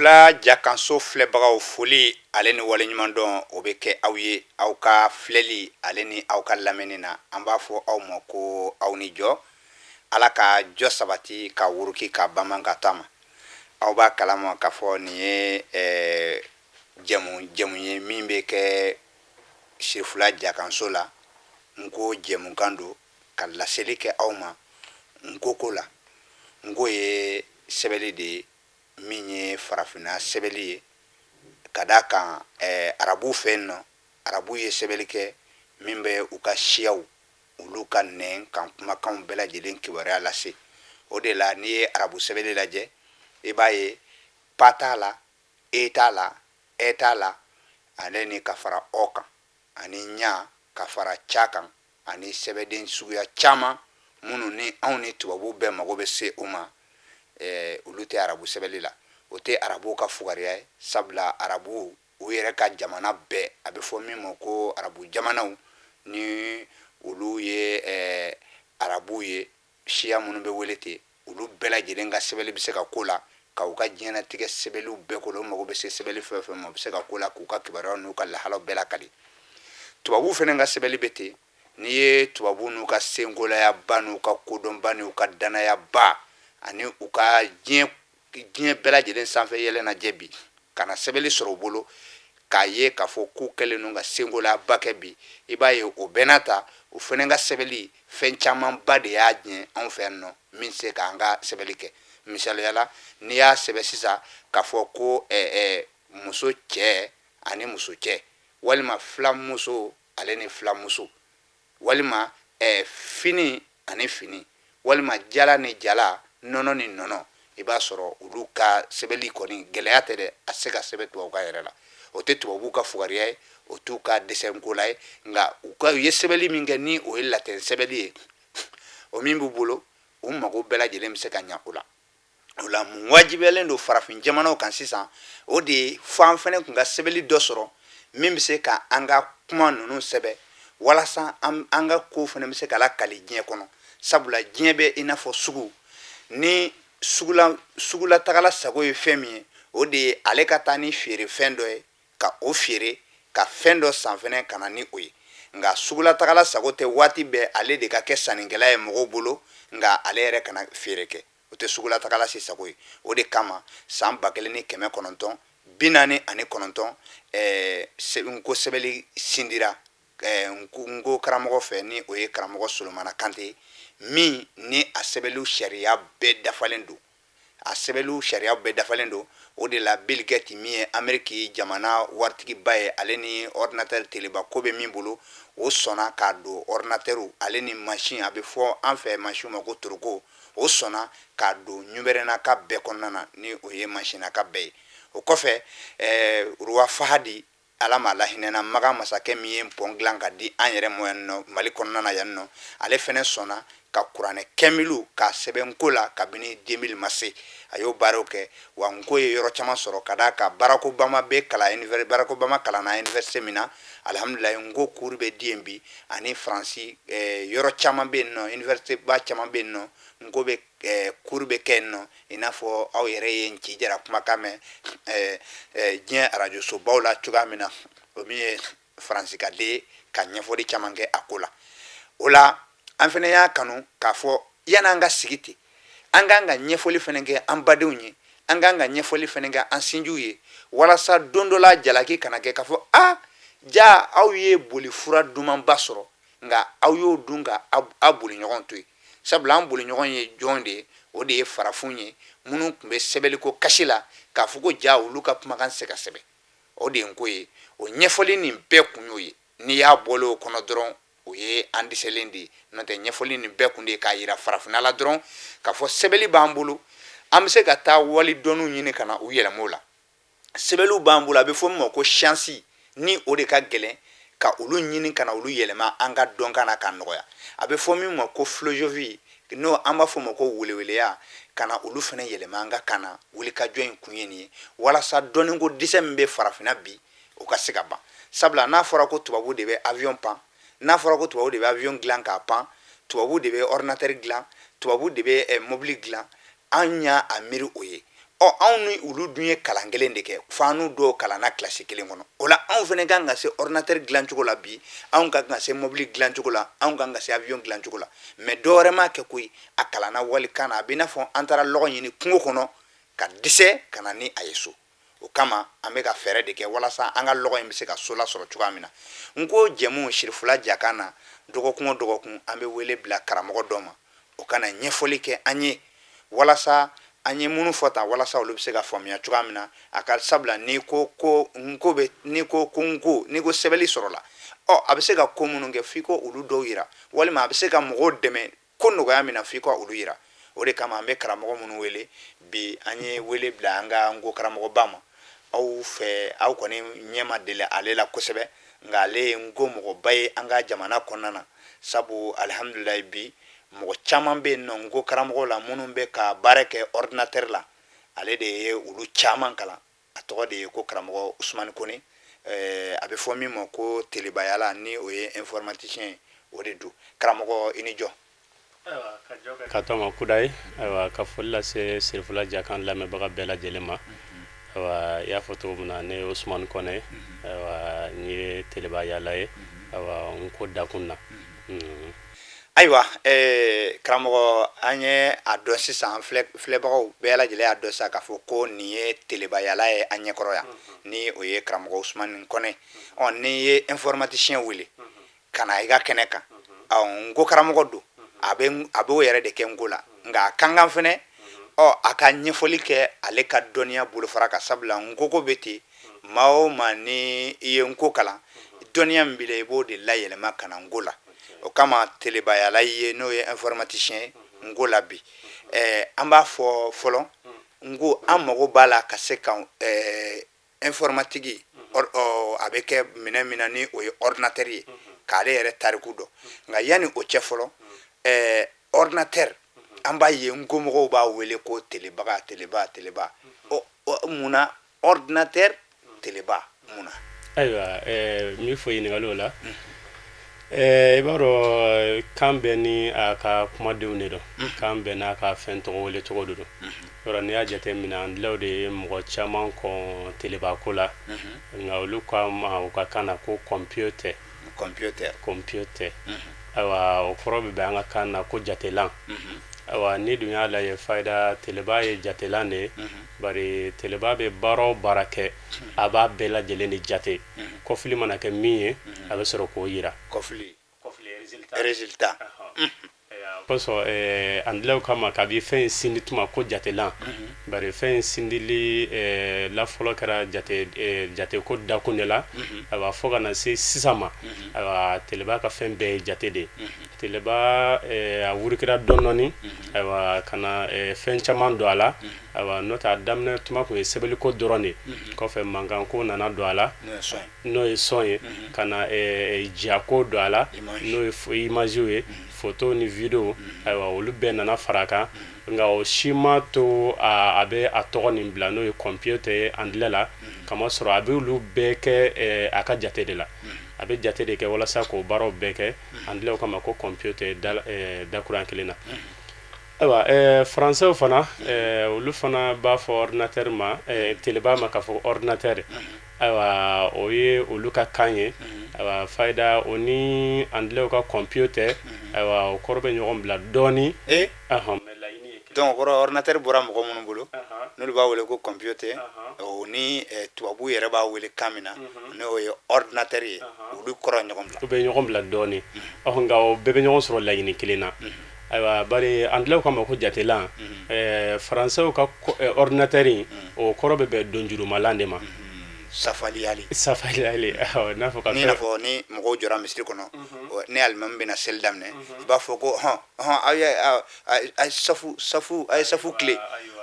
Sirifila Jakanso filɛbagaw, foli ale ni waleɲumandɔn o bɛ kɛ aw ye aw ka filɛli ale ni aw ka lamɛnni na. An b'a fɔ aw ma ko aw ni jɔ, Ala ka jɔ sabati ka wuruki ka banban ka taama. Aw b'a kalama k'a fɔ nin ye jɛmu jɛmu ye min bɛ kɛ Sirifila Jakanso la. N ko jɛmukan don ka laseli kɛ aw ma nko ko la. Nko ye sɛbɛli de ye min ye farafinna sɛbɛli ye, ka d'a kan arabuw fɛ yen nɔ, arabuw ye sɛbɛli kɛ min bɛ u ka siyaw, olu ka nɛn kan kumakanw bɛɛ lajɛlen kibaruya lase. O de la, n'i ye arabu sɛbɛli lajɛ, i b'a ye pa t'a la, e t'a la, ɛ t'a la, ale ni ka fara ɔ kan, ani ɲa ka fara ca kan, ani sɛbɛden suguya caman minnu ni anw ni tubabuw bɛɛ mago bɛ se o ma, olu tɛ arabu sɛbɛli la. O tɛ arabuw ka fugariya ye, sabula arabuw u yɛrɛ ka jamana bɛɛ, a bɛ fɔ min ma ko arabu jamanaw, ni olu ye arabuw ye, siya minnu bɛ wele ten, olu bɛɛ lajɛlen ka sɛbɛli bɛ se ka k'o la, ka u ka diɲɛnatigɛ sɛbɛliw bɛɛ k'o la. U mago bɛ se sɛbɛli fɛn o fɛn ma, u bɛ se ka k'o la k'u ka kibaruyaw n'u ka lahalaw bɛɛ lakali. Tubabuw fana ka sɛbɛli bɛ ten. N'i ye tubabuw n'u ka senkolayaba n'u ka kodɔnba n'u ka danayaba ani u ka diɲɛ bɛɛ lajɛlen sanfɛ yɛlɛ lajɛ bi, ka na sɛbɛli sɔrɔ u bolo, k'a ye k'a fɔ k'u kɛlen don ka senkolayaba kɛ bi, i b'a ye o bɛɛ n'a ta, u fana ka sɛbɛli fɛn camanba de y'a jɛ anw fɛ yan nɔ min tɛ se k'an ka sɛbɛli kɛ. Misaliya la, n'i y'a sɛbɛn sisan k'a fɔ ko muso cɛ ani muso cɛ, walima filamuso ale ni filamuso, walima fini ani fini, walima jala ni jala, nɔnɔ ni nɔnɔ, i b'a sɔrɔ olu ka sɛbɛli kɔni gɛlɛya tɛ dɛ, a tɛ se ka sɛbɛn tubabukan yɛrɛ la. O tɛ tubabuw ka fugariya ye, o t'u ka dɛsɛnkola ye, nka u ye sɛbɛli min kɛ ni o ye latɛn sɛbɛli ye, o min b'u bolo, u mago bɛɛ lajɛlen bɛ se ka ɲa o la. O la, mun wajibiyalen don farafin jamanaw kan sisan? O de ye fo an fana kun ka sɛbɛli dɔ sɔrɔ min bɛ se ka an ka kuma ninnu sɛbɛn, walasa an ka ko fana bɛ se ka lakali diɲɛ kɔnɔ. Sabula diɲɛ bɛ i n'a fɔ sugu. Ni sugulatagala sago ye fɛn min ye, o de ye ale ka taa ni feere fɛn dɔ ye ka o feere ka fɛn dɔ san fɛnɛ ka na ni o ye. Nka sugulatagala sago tɛ waati bɛɛ ale de ka kɛ sannikɛla ye mɔgɔw bolo, nka ale yɛrɛ kana feere kɛ. O tɛ sugulatagala si sago ye. O de kama, san 1949, nko sɛbɛli sindira nko karamɔgɔ fɛ, ni o ye karamɔgɔ Solomana Kante, min ni a sɛbɛliw sariya bɛɛ dafalen don, a sɛbɛliw sariya bɛɛ dafalen don. O de la, Bill Gates, min ye Ameriki jamana waritigiba ye, ale ni ordinateur teleba ko bɛ min bolo, o sɔnna k'a don ordinateur ale ni machine, a bɛ fɔ an fɛ machine ma ko toroko, o sɔnna k'a don ɲubɛrɛnaka bɛɛ kɔnɔna na, ni o ye masinaka bɛɛ ye. O kɔfɛ, roi Fahadi, Ala ma lahinɛna, Makan masakɛ min ye pont dilan ka di an yɛrɛ ma yan nɔ Mali kɔnɔna na yan nɔ, ale fɛnɛ sɔnna ka kuranɛ kɛmilu k'a sɛbɛn nko la kabini 2000 ma se. A y'o baaraw kɛ wa nko ye yɔrɔ caman sɔrɔ, ka d'a kan Barack Obama bɛ kalan, Barack Obama kalanna université min na, alihamudulilayi, nko cours bɛ di yen bi, ani Faransi yɔrɔ caman bɛ yen nɔ, université ba caman bɛ yen nɔ, nko bɛ cours bɛ kɛ yen nɔ. I n'a fɔ aw yɛrɛ ye Nci Jara kumakan mɛn diɲɛ arajosobaw la cogoya min na, o min ye Faransi ka den ye, ka ɲɛfɔli caman kɛ a ko la. O la, an fana y'a kanu k'a fɔ yan'an ka sigi ten, an k'an ka ɲɛfɔli fana kɛ an badenw ye, an k'an ka ɲɛfɔli fana kɛ an sinjiw ye, walasa don dɔ la jalaki kana kɛ k'a fɔ a ja aw ye boli fura dumanba sɔrɔ, nka aw y'o dun ka aw boli ɲɔgɔn to yen. Sabula an boli ɲɔgɔn ye jɔn de ye? O de ye farafinw ye, minnu tun bɛ sɛbɛnliko kasi la k'a fɔ ko ja olu ka kumakan tɛ se ka sɛbɛn. O de ye n ko ye. O ɲɛfɔli nin bɛɛ kun y'o ye. N'i y'a bɔlen o kɔnɔ dɔrɔn, o ye an dɛsɛlen de ye. N'o tɛ, ɲɛfɔli nin bɛɛ kun de ye k'a yira farafinna la dɔrɔn k'a fɔ sɛbɛnli b'an bolo, an bɛ se ka taa wali dɔnniw ɲini ka na u yɛlɛma o la. Sɛbɛnliw b'an bolo, a bɛ fɔ min ma ko siyansi, ni o de ka gɛlɛn ka olu ɲini ka na olu yɛlɛma an ka dɔnkan na k'a nɔgɔya. A bɛ fɔ min ma ko philosophie, n'o an b'a fɔ o ma ko weleweleya, ka na olu fana yɛlɛma an ka kan na. Wulikajɔ in kun ye nin ye, walasa dɔnniko dɛsɛ min bɛ farafinna bi, o ka se ka ban. Sabula n'a fɔra ko tubabu de bɛ avion pan, n'a fɔra ko tubabu de bɛ avion dilan k'a pan, tubabu de bɛ ordinateur dilan, tubabu de bɛ mobili dilan, an y'a a miiri o ye. Ɔ, anw ni olu dun ye kalan kelen de kɛ, fo an dɔw kalanna kilasi kelen kɔnɔ. O la, anw fana kan ka se ordinateur dilancogo la bi, anw ka kan ka se mobili dilancogo la, anw kan ka se avion dilancogo la. Mais dɔw wɛrɛ m'a kɛ koyi, a kalanna walikan na. A bɛ i n'a fɔ an taara lɔgɔ ɲini kungo kɔnɔ ka dɛsɛ ka na ni a ye so. O kama, an bɛ ka fɛɛrɛ de kɛ walasa an ka lɔgɔ in bɛ se ka so lasɔrɔ cogoya min na. N ko jɛmu Sirifula Jakan na, dɔgɔkun o dɔgɔkun, an bɛ wele bila karamɔgɔ dɔ ma, o ka na ɲɛfɔli kɛ an ye walasa an ye minnu fɔ tan, walasa olu bɛ se ka faamuya cogoya min na. A ka sabula n'i ko ko nko bɛ, n'i ko ko nko, n'i ko sɛbɛnni sɔrɔla, ɔ, a bɛ se ka ko minnu kɛ, f'i ko olu dɔw yira, walima a bɛ se ka mɔgɔw dɛmɛ ko nɔgɔya min na, f'i ka olu yira. O de kama an bɛ karamɔgɔ minnu wele bi, an ye wele bila an ka nko karamɔgɔba ma. Aw fɛ, aw kɔni ɲɛ ma deli ale la kosɛbɛ, nka ale ye nko mɔgɔba ye an ka jamana kɔnɔna na, sabu alihamudulilayi, bi mɔgɔ caman bɛ yen nɔ nko karamɔgɔ la minnu bɛ ka baara kɛ ordinateur la, ale de ye olu caman kalan. A tɔgɔ de ye ko karamɔgɔ Usumani Kone, a bɛ fɔ min ma ko Telebayala, ni o ye informaticien ye, o de don. Karamɔgɔ, i ni jɔ. Ka tɔma kudayi. Ayiwa, ka foli lase Sirifula Jakan lamɛnbaga bɛɛ lajɛlen ma. Ayiwa, i y'a fɔ cogo min na, ne ye Usumani Kɔnɛ. Ayiwa, n ye Telebayala ye, ayiwa, n ko dakun na. Ayiwa, karamɔgɔ, an ye a dɔn sisan, filɛbagaw bɛɛ lajɛlen y'a dɔn sisan k'a fɔ ko nin ye Telebayala ye an ɲɛkɔrɔ yan, ni o ye karamɔgɔ Usumani Kɔnɛ. Ɔ, n'i ye informaticien wele ka na i ka kɛnɛ kan, ɔ, n ko karamɔgɔ don, a b'o yɛrɛ de kɛ n ko la, nka a kan kan fɛnɛ, ɔ, a ka ɲɛfɔli kɛ ale ka dɔnniya bolofara kan, sabula n ko bɛ ten. Maa o maa, ni i ye n ko kalan, dɔnniya min b'i la, i b'o de layɛlɛma ka na n ko la. O kama Telebayala ye, n'o ye informaticien ye n ko la bi. An b'a fɔ fɔlɔ, n ko an mago b'a la ka se ka informatique, a bɛ kɛ minɛn min na, ni o ye ordinateur ye, k'ale yɛrɛ tariku dɔn. Nka yanni o cɛ fɔlɔ, ordinateur, an b'a ye n ko mɔgɔw b'a wele ko telebaga, teleba, teleba. Ɔ, munna ordinateur teleba, munna? Ayiwa, n b'i fo ɲininkali o la. I b'a dɔn, kan bɛɛ ni a ka kumadenw de don, kan bɛɛ n'a ka fɛn tɔgɔ wele cogo de don. Yɔrɔ n'i y'a jate minɛ, anglais de ye mɔgɔ caman kɔn telebako la, nka olu ko ma u ka kan na ko computer. Computer. Computer. Ayiwa, o kɔrɔ bɛ bɛn an ka kan na ko jatelan. Ayiwa, ni dun y'a lajɛ, fayida, teleba ye jatelan de ye, bari teleba bɛ baara o baara kɛ, a b'a bɛɛ lajɛlen de jate. Kɔfili mana kɛ min ye, a bɛ sɔrɔ k'o yira. Kɔfili, résultat. Kosɔn anglais kama, kabi fɛn in sindi tuma ko jatelan, bari fɛn in sindili la fɔlɔ kɛra jate ko dakun de la. Ayiwa, fo ka na se sisan ma, ayiwa, teleba ka fɛn bɛɛ ye jate de ye. Teleba a wurukira dɔɔni, ayiwa, ka na fɛn caman don a la. Ayiwa, n'o tɛ, a daminɛ tuma tun ye sɛbɛnliko dɔrɔn de. Kɔfɛ, mankanko nana don a la, n'o ye son ye, ka na jako don a la, n'o ye image ye, photo ni vidéo. Ayiwa, olu bɛɛ nana fara a kan, nka o si ma to a bɛ a tɔgɔ nin bila, n'o ye computer ye anglais la, kamasɔrɔ a bɛ olu bɛɛ kɛ a ka jate de la. A bɛ jate de kɛ walasa k'o baaraw bɛɛ kɛ. Anglais kama ko computer, dakurunya kelen na. Ayiwa, faransɛw fana, olu fana b'a fɔ ordinateur ma, teleba ma, k'a fɔ ordinateur. Ayiwa, o ye olu ka kan ye. Ayiwa, fayida, o ni anglais ka computer, ayiwa, o kɔrɔ bɛ ɲɔgɔn bila dɔɔni. Donc kɔrɔ, ordinateur bɔra mɔgɔ minnu bolo, n'olu b'a wele ko computer, o ni tubabu yɛrɛ b'a wele kan min na, n'o ye ordinateur ye, olu kɔrɔ ɲɔgɔn bila. U bɛ ɲɔgɔn bila dɔɔni, nka o bɛɛ bɛ ɲɔgɔn sɔrɔ laɲini kelen na. Ayiwa, bari anglais k'a ma ko jatelan, faransɛw ka ordinateur in, o kɔrɔ bɛ bɛn donjurumalan de ma. Safaliyali. Safaliyali, n'a fɔ ka n'a fɔ ni mɔgɔw jɔra misiri kɔnɔ, ni alimami bɛna seli daminɛ, i b'a fɔ ko hɔn hɔn, aw ye a ye safu safu, a ye safu tile.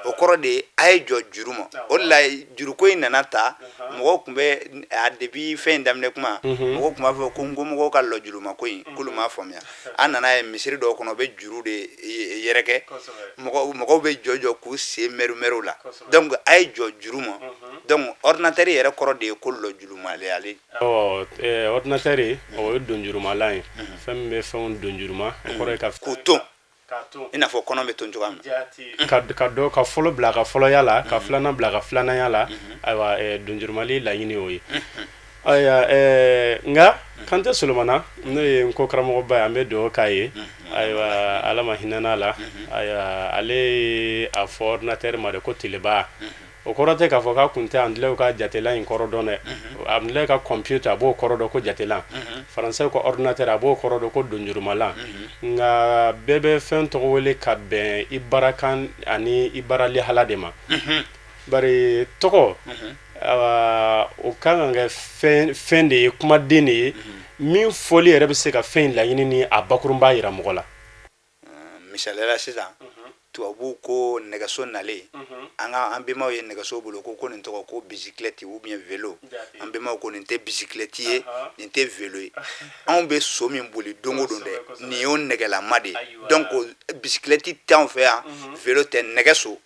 O kɔrɔ de ye a ye jɔ juru ma. O de la juruko in nana ta. Mɔgɔw tun bɛ a depuis fɛn in daminɛ kuma, mɔgɔw tun b'a fɔ ko n ko mɔgɔw ka lɔ jurumako in, k'olu m'a faamuya. An nana ye misiri dɔw kɔnɔ, u bɛ juru de yɛrɛkɛ, mɔgɔw bɛ jɔ jɔ k'u sen mɛru mɛru la. Donc a ye jɔ juru ma. Donc ordinateur yɛrɛ kɔrɔ de ye ko lɔ jurumaleyali. Ordinateur, o ye donjurumalan ye, fɛn min bɛ fɛnw donjuruma, o kɔrɔ ye ka k'u ton. I n'a fɔ kɔnɔ bɛ ton cogoya min na. Ka dɔ ka fɔlɔ bila a ka fɔlɔya la, ka filanan bila a ka filananya la. Ayiwa, donjurumali laɲini y'o ye. Ayiwa, nka Kante Solomana, n'o ye n ko karamɔgɔba ye, an bɛ dugawu k'a ye. Ayiwa, Ala ma hinɛna la. Ayiwa, ale ye a fɔ ordinateur ma de ko teleba. O kɔrɔ tɛ k'a fɔ k'a kun tɛ anglais ka jatelan in kɔrɔ dɔn dɛ. Anglais ka computer, a b'o kɔrɔ dɔn ko jatelan. Français ka ordinateur, a b'o kɔrɔ dɔn ko donjurumalan. Nka bɛɛ bɛ fɛn tɔgɔ wele ka bɛn i baarakan ani i baara lihala de ma. Bari tɔgɔ, o kan ka kɛ fɛn de ye, kumaden de ye min fɔli yɛrɛ bɛ se ka fɛn in laɲini ni a bakurunba jira mɔgɔ la. Misaliya la sisan, tubabuw ko nɛgɛso nalen, an ka an bɛnbaw ye nɛgɛso bolo ko nin tɔgɔ ko bicyclette ou bien vélo. An bɛnbaw ko nin tɛ bicyclette ye, nin tɛ vélo ye, anw bɛ so min boli don o don dɛ, nin y'o nɛgɛlama de ye. Donc bicyclette t'anw fɛ yan, vélo tɛ, nɛgɛso.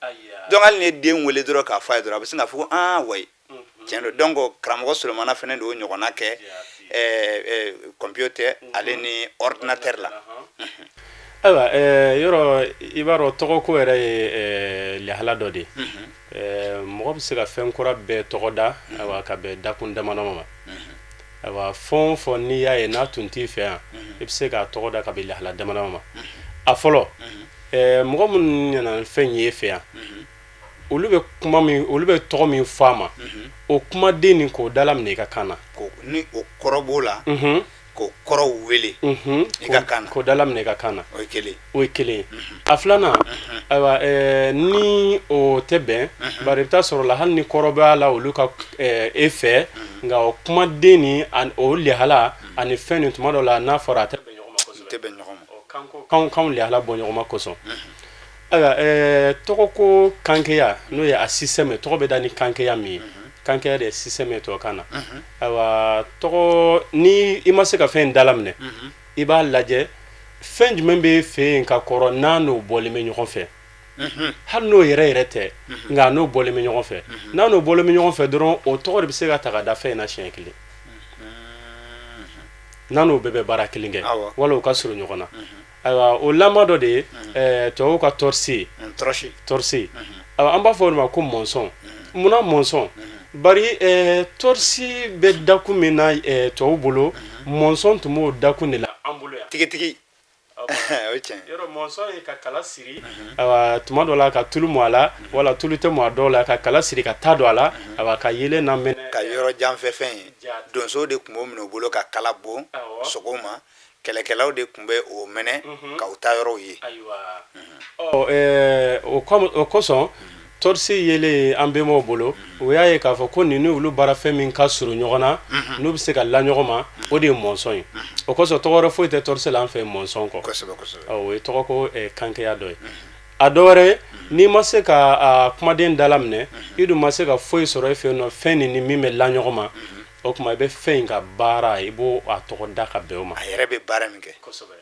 Donc hali ni ye den wele dɔrɔn k'a fɔ a ye dɔrɔn, a bɛ sin k'a fɔ ko aa wayi, tiɲɛ don. Donc karamɔgɔ Solomana fana de y'o ɲɔgɔnna kɛ computer ale ni ordinateur la. Ayiwa, yɔrɔ i b'a dɔn, tɔgɔko yɛrɛ ye lahala dɔ de ye. Mɔgɔ bɛ se ka fɛn kura bɛɛ tɔgɔ da, ayiwa, ka bɛn dakun damadɔ ma. Ayiwa, fɛn o fɛn n'i y'a ye n'a tun t'i fɛ yan, i bɛ se k'a tɔgɔ da ka bɛn lahala damadɔ ma. A fɔlɔ, mɔgɔ minnu nana fɛn ye fɛ yan, olu bɛ kuma min, olu bɛ tɔgɔ min fɔ a ma, o kumaden nin k'o dalaminɛ i ka kan na. Ni o kɔrɔ b'o la, k'o kɔrɔ wele i ka kan na. K'o dalaminɛ i ka kan na. O ye kelen. O ye kelen ye. A filanan, ayiwa, ni o tɛ bɛn, bari i bɛ taa sɔrɔ la, hali ni kɔrɔ b'a la olu ka e fɛ, nka o kumaden nin, o lihala ani fɛn nin, tuma dɔ la n'a fɔra, a tɛ bɛn ɲɔgɔn ma kosɛbɛ. Tɛ bɛn ɲɔgɔn ma. Kanw lihala bɔ ɲɔgɔn ma kosɔn. Ayiwa, tɔgɔ ko kankeya, n'o ye a système ye, tɔgɔ bɛ da ni kankeya min ye, kankeya de ye système ye tubabukan na. Ayiwa, tɔgɔ, ni i ma se ka fɛn in dalaminɛ, i b'a lajɛ fɛn jumɛn bɛ fɛ yen ka kɔrɔ n'a n'o bɔlen bɛ ɲɔgɔn fɛ. Hali n'o yɛrɛ yɛrɛ tɛ, nka n'o bɔlen bɛ ɲɔgɔn fɛ, n'a n'o bɔlen bɛ ɲɔgɔn fɛ dɔrɔn, o tɔgɔ de bɛ se ka ta ka da fɛn in na siɲɛ kelen, n'a n'o bɛɛ bɛ baara kelen kɛ wala u ka surun ɲɔgɔn na. Ayiwa, o lama dɔ de ye tubabuw ka torche ye. Torche, an b'a fɔ o de ma ko mɔnsɔn. Munna mɔnsɔn? Bari torche bɛ dakun min na tubabuw bolo, mɔnsɔn tun b'o dakun de la an bolo yan. Tigitigi, o ye tiɲɛ. Yɔrɔ mɔnsɔn ye ka kala siri, ayiwa, tuma dɔ la ka tulu mɔ a la, wala tulu tɛ mɔ a dɔw la, ka kala siri ka taa don a la, ayiwa, ka yeelen na mɛnɛ. Ka yɔrɔ janfɛ fɛn ye. Donsow de tun b'o minɛ u bolo ka kala bon sogow ma. Kɛlɛkɛlaw de tun bɛ o mɛnɛ k'u taa yɔrɔw ye. O kosɔn torche yelen an bɛnbaw bolo, o y'a ye k'a fɔ ko nin ni olu baara fɛn min ka surun ɲɔgɔn na, n'u bɛ se ka la ɲɔgɔn ma, o de ye mɔnsɔn ye. O kosɔn tɔgɔ wɛrɛ foyi tɛ torche la an fɛ mɔnsɔn kɔ. O ye tɔgɔ ko kankeya dɔ ye. A dɔ wɛrɛ, n'i ma se ka kumaden dalaminɛ, i dun ma se ka foyi sɔrɔ e fɛ yen nɔ, fɛn nin ni min bɛ la ɲɔgɔn ma, o tuma i bɛ fɛn in ka baara, i b'o a tɔgɔ da ka bɛn o ma. A yɛrɛ bɛ baara min kɛ. Kosɛbɛ.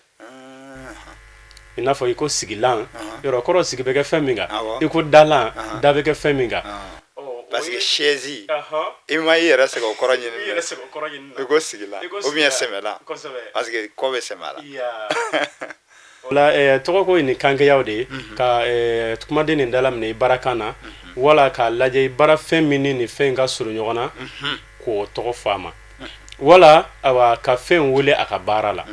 I n'a fɔ i ko sigilan, yɔrɔ kɔrɔ sigi bɛ kɛ fɛn min kan. I ko dalan, da bɛ kɛ fɛn min kan. Parce que chaise, i ma i yɛrɛ sɛgɛn o kɔrɔ ɲini, i ko sigilan ou bien sɛmɛlan, parce que kɔ bɛ sɛmɛ a la. O la tɔgɔ ko ye nin kankeyaw de ye, ka kumaden nin dalaminɛ i baarakan na, wala k'a lajɛ i baara fɛn min ni nin fɛn in ka surun ɲɔgɔn na, k'o tɔgɔ fɔ a ma, wala ayiwa, ka fɛn wele a ka baara la.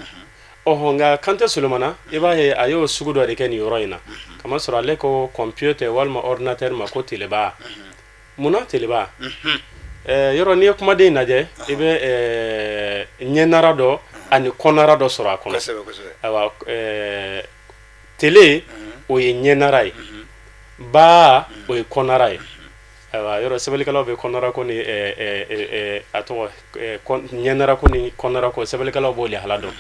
Ɔhɔ, nka Kante Solomana, i b'a ye a y'o sugu dɔ de kɛ nin yɔrɔ in na, kamasɔrɔ ale ko computer walima ordinateur ma ko teleba. Munna teleba? Yɔrɔ n'i ye kumaden in lajɛ, i bɛ ɲɛnara dɔ ani kɔnara dɔ sɔrɔ a kɔnɔ. Ayiwa, tele, o ye ɲɛnara ye, ba, o ye kɔnara ye. Ayiwa, yɔrɔ sɛbɛnnikɛlaw bɛ kɔnara ko ni a tɔgɔ ɲɛnara ko ni kɔnara ko, sɛbɛnnikɛlaw b'o lahala dɔn.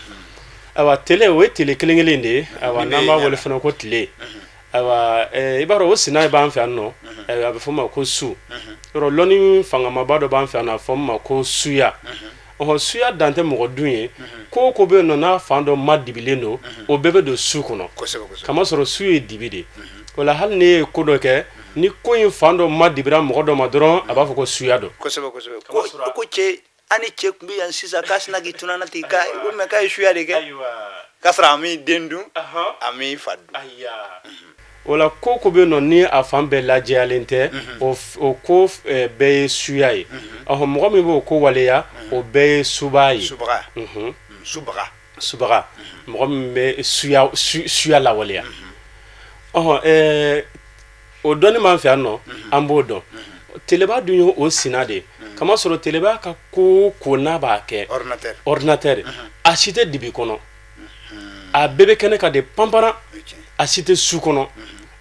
Ayiwa, tele, o ye tele kelen kelen de ye. Ayiwa, n'an b'a wele fana ko tile. Ayiwa, i b'a dɔn o sina b'an fɛ yan nɔ, a bɛ fɔ o ma ko su. Yɔrɔ lɔnni fangamaba dɔ b'an fɛ yan nɔ, a fɔ ma ko suya. Ɔhɔ, suya dan tɛ mɔgɔ dun ye. Ko ko bɛ yen nɔ n'a fan dɔ ma dibilen don, o bɛɛ bɛ don su kɔnɔ, kamasɔrɔ su ye dibi de ye. O la, hali n'i ye ko dɔ kɛ, ni ko in fan dɔ ma dibira mɔgɔ dɔ ma dɔrɔn, a b'a fɔ ko suya don. Ko cɛ, an ni cɛ tun bɛ yan sisan, k'a sina k'i tunun ten, ko mais k'a ye suya de kɛ. K'a sɔrɔ a m'i den dun, a m'i fa dun. O la, ko ko bɛ yen nɔ ni a fan bɛɛ lajɛyalen tɛ, o ko bɛɛ ye suya ye. Ɔhɔn, mɔgɔ min b'o ko waleya, o bɛɛ ye subaa ye. Subaga. Subaga. Subaga, mɔgɔ min bɛ suya lawaleya. Ɔhɔn, o dɔnni b'an fɛ yan nɔ, an b'o dɔn. Teleba dun ye o sina de ye, kamasɔrɔ teleba ka ko o ko n'a b'a kɛ, ordinateur, ordinateur, a si tɛ dibi kɔnɔ, a bɛɛ bɛ kɛnɛ kan de panparan, a si tɛ su kɔnɔ.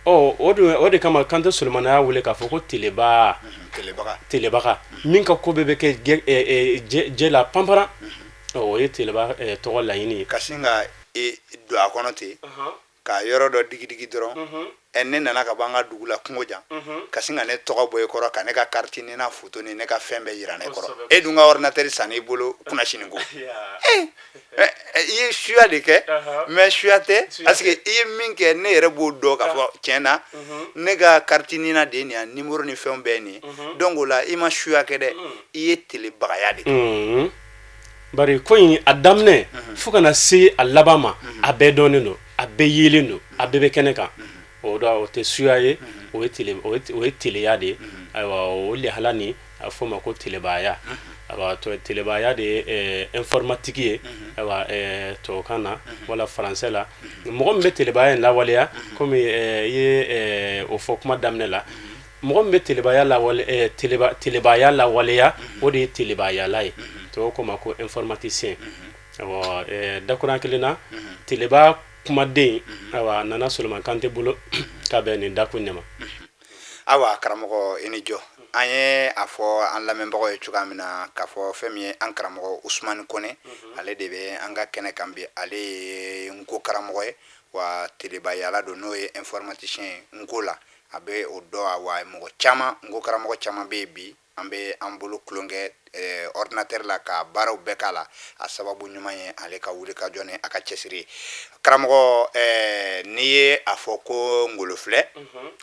Ɔ, o dun, o de kama Kante Solomana y'a wele k'a fɔ ko teleba. Telebaga. Telebaga min ka ko bɛɛ bɛ kɛ jɛ la panparan, o ye teleba tɔgɔ laɲini ye. Ka sin ka e don a kɔnɔ ten, ka yɔrɔ dɔ digidigi dɔrɔn, ɛ, ne nana ka bɔ an ka dugu la, kungo jan, ka sin ka ne tɔgɔ bɔ i kɔrɔ, ka ne ka carte ni n'a photo ni ne ka fɛn bɛɛ yira ne kɔrɔ. E dun ka ordinateur san i bolo kunnasini ko i ye suya de kɛ, mais suya tɛ, parce que i ye min kɛ, ne yɛrɛ b'o dɔn k'a fɔ tiɲɛ na, ne ka carte nina de ye nin ye, numéro ni fɛnw bɛɛ ye nin ye. Donc o la, i ma suya kɛ dɛ, i ye telebagaya de kɛ. Bari ko in a daminɛ fo ka na se a laban ma, a bɛɛ dɔnnen don, a bɛɛ yelen don, a bɛɛ bɛ kɛnɛ kan. O da, o tɛ suya ye, o ye tele o ye teleya de ye. Ayiwa, o lihala nin, a fɔ o ma ko telebaya. Ayiwa, telebaya de ye informatique ye, ayiwa, tubabukan na wala français la. Mɔgɔ min bɛ telebaya in lawaleya, komi i ye o fɔ kuma daminɛ la, mɔgɔ min bɛ telebaya lawale, telebaya lawaleya, o de ye telebayala ye, tubabu ko ma ko informaticien. Ayiwa, dakuruɲa kelen na, teleba kumaden, ayiwa, a nana Solomani Kante bolo ka bɛn nin dakun de ma. Ayiwa karamɔgɔ, i ni jɔ. An ye a fɔ an lamɛnbagaw ye cogoya min na k'a fɔ fɛn min ye an karamɔgɔ Usumani Kone, ale de bɛ an ka kɛnɛ kan bi. Ale ye nko karamɔgɔ ye, wa telebayala don, n'o ye informaticien ye nko la, a bɛ o dɔn. Wa mɔgɔ caman, nko karamɔgɔ caman bɛ yen bi, an bɛ an bolo tulonkɛ ordinateur la ka baaraw bɛɛ k'a la. A sababu ɲuman ye ale ka wuli ka jɔ ni a ka cɛsiri ye. Karamɔgɔ, n'i ye a fɔ ko ngolo filɛ,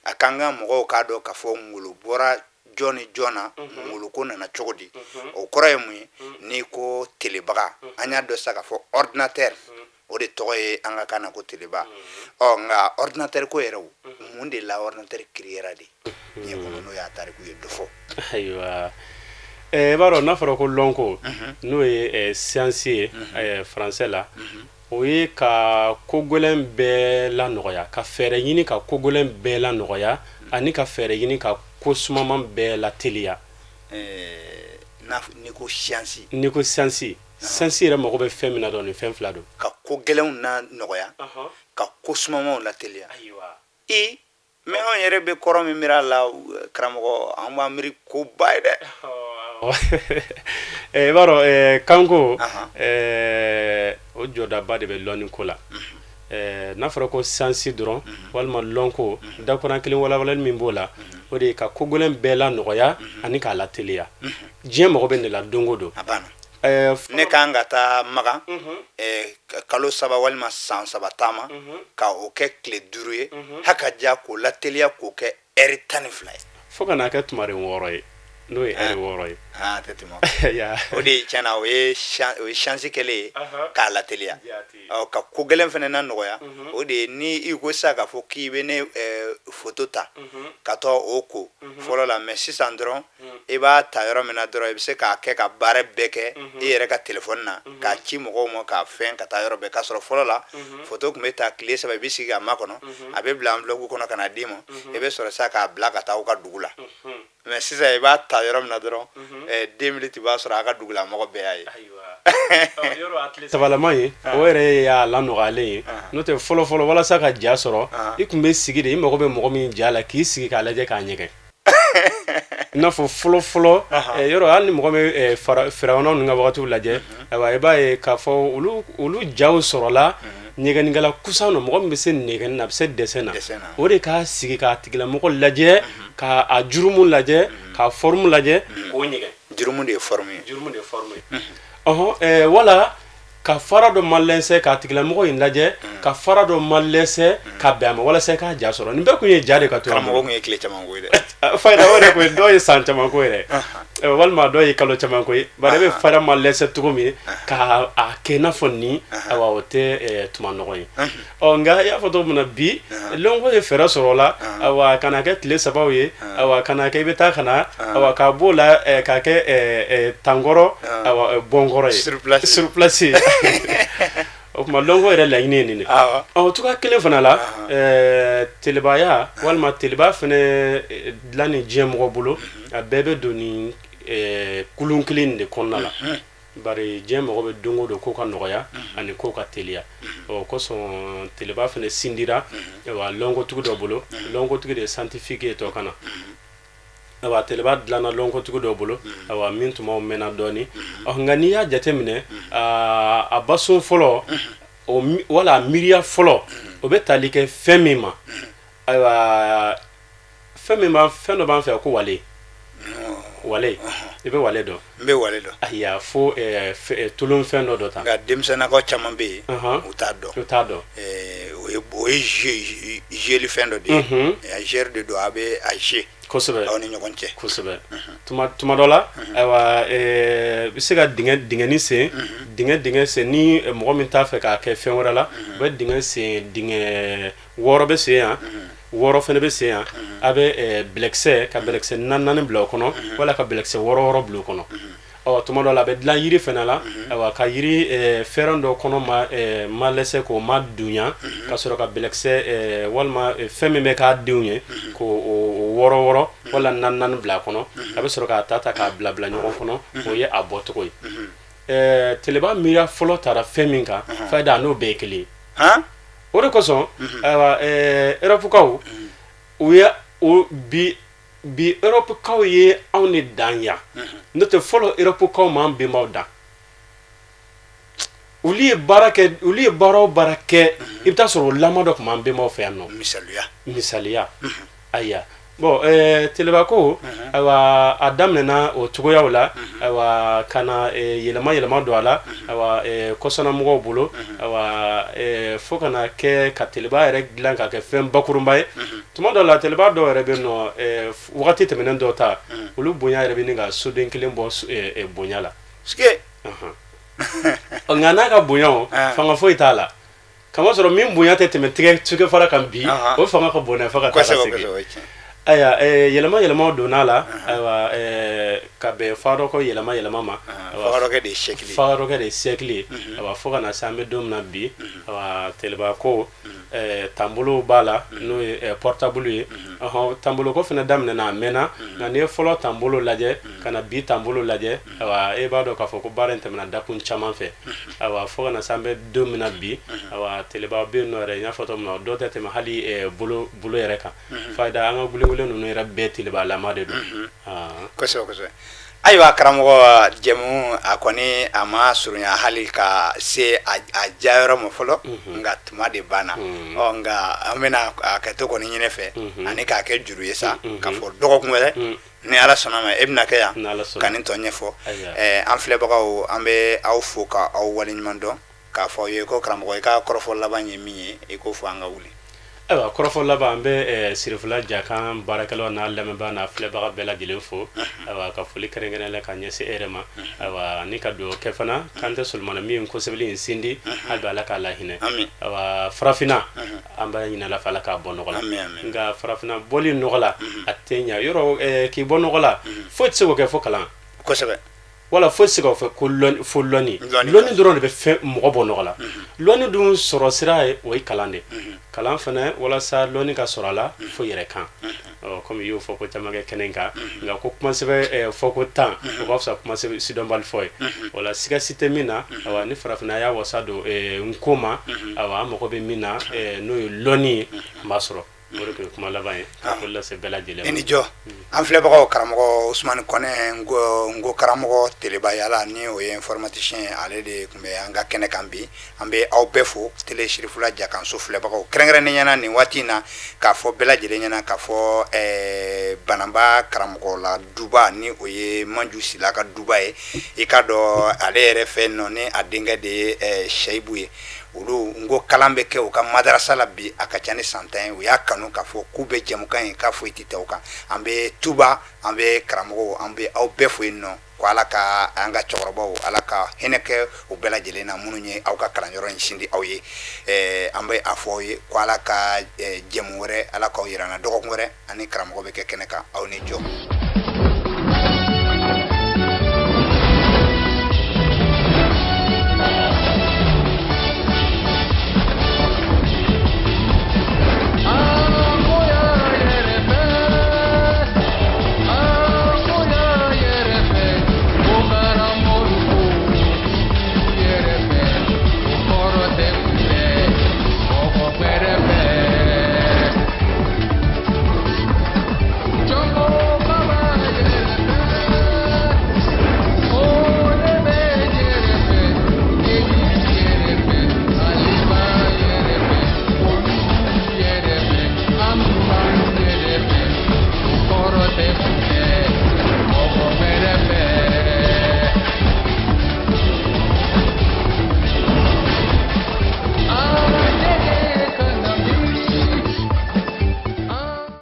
a kan ka mɔgɔw k'a dɔn k'a fɔ ngolo bɔra jɔn ni jɔn na, ngolo ko nana cogo di? O kɔrɔ ye mun ye? N'i ko telebaga, an y'a dɔn sisan k'a fɔ ordinateur, o de tɔgɔ ye an ka kan na ko teleba. Ɔ, nka ordinateur ko yɛrɛ, o mun de la ordinateur créera de diɲɛ kɔnɔ, n'o y'a tariku ye, dɔ fɔ. Ayiwa, i b'a dɔn, n'a fɔra ko lɔnko, n'o ye science ye français la, o ye ka ko gɛlɛn bɛɛ la nɔgɔya, ka fɛɛrɛ ɲini ka ko gɛlɛn bɛɛ la nɔgɔya, ani ka fɛɛrɛ ɲini ka ko sumaman bɛɛ la teliya. N'i ko science? N'i ko science, science yɛrɛ mago bɛ fɛn min na dɔrɔn, nin fɛn fila don. Ka ko gɛlɛnw na nɔgɔya, ka ko sumamanw la teliya. I mais anw yɛrɛ bɛ kɔrɔ min miiri a la, karamɔgɔ, an b'an miiri ko ba ye dɛ. I b'a dɔn, kanko o jɔdaba de bɛ lɔnni ko la. N'a fɔra ko science dɔrɔn walima lɔnko, dakuran kelen walawalali min b'o la, o de ye ka ko gɛlɛn bɛɛ la nɔgɔya ani k'a la teliya. Diɲɛ mago bɛ nin de la don o don. A banna. Ne kan ka taa Makan kalo 3 walima san 3 taama, ka o kɛ tile 5 ye, haka ja k'o lateliya k'o kɛ ɛri 12 ye. Fo ka n'a kɛ tumaren 6 ye, n'o ye ɛri 6 ye. A tɛ tɛmɛ o de. Tiɲɛna, o ye science kɛlen ye k'a lateliya. Ɔ, ka ko gɛlɛn fana na nɔgɔya, o de ye ni i ko sisan k'a fɔ k'i bɛ ne photo ta ka taa o ko fɔlɔ la. Mais sisan dɔrɔn, i b'a ta yɔrɔ min na dɔrɔn, i bɛ se k'a kɛ ka baara bɛɛ kɛ i yɛrɛ ka telefɔni na, k'a ci mɔgɔw ma, k'a fɛn ka taa yɔrɔ bɛɛ. K'a sɔrɔ fɔlɔ la, photo tun bɛ ta tile 3, i bɛ sigi k'a makɔnɔ, a bɛ bila enveloppe kɔnɔ ka na d'i ma, i bɛ sɔrɔ sisan k'a bila ka taa aw ka dugu la. Mais sisan, i b'a ta yɔrɔ min na dɔrɔn, 2 minutes, i b'a sɔrɔ a ka dugulamɔgɔ bɛɛ y'a ye. Sabalama ye, o yɛrɛ y'a la nɔgɔyalen ye. N'o tɛ, fɔlɔ fɔlɔ, walasa ka ja sɔrɔ, i tun bɛ sigi de, i mago bɛ mɔgɔ min ja la, k'i sigi k'a lajɛ k'a ɲɛgɛn. I n'a fɔ fɔlɔ fɔlɔ yɔrɔ, hali ni mɔgɔ bɛ firawuna ninnu ka wagatiw lajɛ, ayiwa, i b'a ye k'a fɔ olu jaw sɔrɔla ɲɛgɛnnikɛla kusan nɔ, mɔgɔ min bɛ se nɛgɛnni na, a bɛ se dessin na, o de k'a sigi k'a tigilamɔgɔ lajɛ, k'a jurumu lajɛ, k'a forme lajɛ, k'o ɲɛgɛn. Jurumu de ye forme ye? Jurumu de ye forme ye. Ɔhɔn, wala ka fara dɔ malɛnsɛ k'a tigilamɔgɔ in lajɛ, ka fara dɔ malɛnsɛ ka bɛn a ma, walasa i k'a ja sɔrɔ. Nin bɛɛ kun ye ja de ka to. Karamɔgɔ kun ye tile caman ko ye dɛ. Fayida, o yɛrɛ kun ye dɔw ye san caman ko yɛrɛ. Walima dɔw ye kalo caman ko ye, bari e bɛ fara ma lɛsɛ cogo min k'a a kɛ i n'a fɔ nin, ayiwa, o tɛ tuma nɔgɔ ye. Ɔ nka i y'a fɔ cogo min na, bi lɔnko ye fɛɛrɛ sɔrɔ o la, ayiwa, ka na kɛ tile 3 ye, ayiwa, ka na kɛ i bɛ taa ka na, ayiwa, k'a b'o la k'a kɛ tankɔrɔ, ayiwa, bɔnkɔrɔ ye, sur place. O tuma lɔnko yɛrɛ laɲini ye nin de. O cogoya kelen fana la, telebaya walima teleba fana dilan ni diɲɛ mɔgɔ bolo, a bɛɛ bɛ don nin kulun kelen de kɔnɔna la, bari diɲɛ mɔgɔ bɛ don o don ko ka nɔgɔya ani ko ka teliya. O kosɔn teleba fana sindira, ayiwa, lɔnkotigi dɔ bolo. Lɔnkotigi de ye scientifique ye tɔ ka na. Ayiwa, teleba dilanna lɔnkotigi dɔ bolo, ayiwa, min tuma mɛnna dɔɔnin. Nka n'i y'a jateminɛ, a bason fɔlɔ wala a miiriya fɔlɔ, o bɛ tali kɛ fɛn min ma, ayiwa, fɛn min b'a fɛn dɔ b'an fɛ ko wale. Wale, i bɛ wale dɔn? N bɛ wale dɔn. Ayiwa, fo tulon fɛn dɔ dɔ ta. Nka denmisɛnninkaw caman bɛ yen, u t'a dɔn. U t'a dɔn. O ye jouer fɛn dɔ de ye, jeu de don, a bɛ a jouer aw ni ɲɔgɔn cɛ. Kosɛbɛ. Tuma dɔ la, ayiwa, bɛ se ka dingɛnin sen, dingɛ sen ni mɔgɔ min t'a fɛ k'a kɛ fɛn wɛrɛ la, u bɛ dingɛ sen, dingɛ 6 bɛ sen yan, 6 fana bɛ sen yan. A bɛ bɛlɛkisɛ, ka bɛlɛkisɛ naani naani bila o kɔnɔ, wala ka bɛlɛkisɛ wɔɔrɔ wɔɔrɔ bila o kɔnɔ. Ɔ tuma dɔ la, a bɛ dilan yiri fana la, ayiwa, ka yiri fɛrɛn dɔ kɔnɔ ma lɛsɛ k'o ma dunya, ka sɔrɔ ka bɛlɛkisɛ walima fɛn min bɛ k'a denw ye, k'o wɔɔrɔ wɔɔrɔ wala naani naani bila a kɔnɔ. A bɛ sɔrɔ k'a ta ta k'a bila bila ɲɔgɔn kɔnɔ. O ye a bɔcogo ye. Teleba miiriya fɔlɔ taara fɛn min kan, fayida, a n'o bɛɛ ye kelen ye. O de kosɔn, ayiwa, Erɔpukaw, u ye o bi bi Erɔpukaw ye anw de dan yan. N'o tɛ, fɔlɔ Erɔpukaw m'an bɛnbaw dan. Olu ye baara kɛ, olu ye baara o baara kɛ, i bɛ taa sɔrɔ o lama dɔ tun b'an bɛnbaw fɛ yan nɔ. Misaliya? Misaliya, ayiwa, bon, teleba ko, ayiwa, a daminɛna o cogoyaw la, ayiwa, ka na yɛlɛma yɛlɛma don a la, ayiwa, kɔsana mɔgɔw bolo, ayiwa, fo ka na kɛ ka teleba yɛrɛ dilan ka kɛ fɛn bakurunba ye. Tuma dɔ la, teleba dɔw yɛrɛ bɛ nɔ, wagati tɛmɛnen dɔw ta, olu bonya yɛrɛ bɛ ɲini ka soden kelen bɔ bonya la. Nka n'a ka bonya, fanga foyi t'a la, kamasɔrɔ min bonya tɛ tɛmɛ tigɛ fara kan bi, o fanga ka bon fo ka taa segin. Ayiwa, yɛlɛma yɛlɛma donna a la, ayiwa, ka bɛn fadɔkɔ yɛlɛma yɛlɛma ma. Fadɔkɛ de ye siècle, fadɔkɛ de ye siècle ye. Ayiwa, fo ka na se an bɛ don min na bi, ayiwa, teleba ko tanbolo b'a la, n'o ye portable ye. Tanbolo ko fana daminɛna, a mɛnna, nka n'i ye fɔlɔ tanbolo lajɛ ka na bi tanbolo lajɛ, ayiwa, e b'a dɔn k'a fɔ ko baara in tɛmɛna dakun caman fɛ. Ayiwa, fo ka na se an bɛ don min na bi, ayiwa, teleba bɛ yen nɔ yɛrɛ, n y'a fɔ cogo min na, dɔw tɛ tɛmɛ hali bolo yɛrɛ kan. Fayida, an ka gulengulen ninnu yɛrɛ bɛɛ telebalama de don. Kosɛbɛ, kosɛbɛ. Ayiwa karamɔgɔ, jɛmu a kɔni a ma surunya hali ka se a diyayɔrɔ ma fɔlɔ, nka tuma de banna. Ɔ nka an bɛna a kɛ to kɔni ɲini fɛ ani k'a kɛ juru ye sa, k'a fɔ dɔgɔkun wɛrɛ, ni Ala sɔnna ma, e bɛna kɛ yan ka nin tɔ ɲɛfɔ an filɛbagaw. An bɛ aw fo ka aw waleɲuman dɔn, k'a fɔ aw ye ko karamɔgɔ, i ka kɔrɔfɔ laban ye min ye, i k'o fɔ an ka wuli. Ayiwa, kɔrɔfɔ laban, an bɛ Sirifila Jakan baarakɛlaw n'a lamɛnbaa n'a filɛbaga bɛɛ lajɛlen fo. Ayiwa, ka foli kɛrɛnkɛrɛn la ka ɲɛsin e yɛrɛ ma. Ayiwa, ani ka dugawu kɛ fana Kantɛ Solomana min ye kosɛbɛli in sindi, hali bi Ala k'a lahinɛ. Ayiwa, farafinna, an b'a ɲini Ala fɛ, Ala k'a bɔ nɔgɔ la. Nka farafinna bɔli nɔgɔ la, a tɛ ɲɛ yɔrɔ k'i bɔ nɔgɔ la, foyi tɛ se k'o kɛ fo kalan. Kosɛbɛ. Wala foyi tɛ se k'o fɛ ko fo lɔnni. Lɔnni dɔrɔn de bɛ fɛn mɔgɔ bɔ nɔgɔ la. Lɔnni dun sɔrɔ sira ye, o ye kalan de. Kalan fana, walasa lɔnni ka sɔrɔ a la, fo yɛrɛ kan. Ɔ komi i y'o fɔ ko caman kɛ kɛnɛ kan, nka ko kumasɛbɛ fɔ ko 10, o ka fisa kumasɛbɛ sidɔnbali fɔ ye. O la, siga si tɛ min na, ayiwa, ni farafinna y'a wasa don n ko ma, ayiwa, an mago bɛ min na, n'o ye lɔnni ye, an b'a sɔrɔ. O de tun ye kuma laban ye ka foli lase bɛɛ lajɛlen ma. I ni jɔ. An filɛbagaw, karamɔgɔ Usumani Kɔnɛ, n ko karamɔgɔ teleba yala, ni o ye informaticien ye, ale de tun bɛ an ka kɛnɛ kan bi. An bɛ aw bɛɛ fo, télé Sirifula Jakanso filɛbagaw kɛrɛnkɛrɛnnenya na nin waati in na, k'a fɔ bɛɛ lajɛlen ɲɛna k'a fɔ Bananba karamɔgɔ la duba, ni o ye Manju Sila ka duba ye. I k'a dɔn ale yɛrɛ fɛ nɔ ni a denkɛ de ye Seyibu ye. Olu n ko kalan bɛ kɛ u ka madarasa la bi, a ka ca ni san 10 ye. U y'a kanu k'a fɔ k'u bɛ jɛmukan in k'a foyi tɛ tɛmɛ o kan. An bɛ Tuba, an bɛ karamɔgɔw, an bɛ aw bɛɛ fo yen nɔ, ko Ala ka an ka cɛkɔrɔbaw, Ala ka hinɛ kɛ u bɛɛ lajɛlen na, minnu ye aw ka kalanyɔrɔ in sindi aw ye. An bɛ a fɔ aw ye ko Ala ka jɛmu wɛrɛ, Ala k'aw yira an na dɔgɔkun wɛrɛ, ani karamɔgɔ bɛ kɛ kɛnɛ kan. Aw ni jɔ.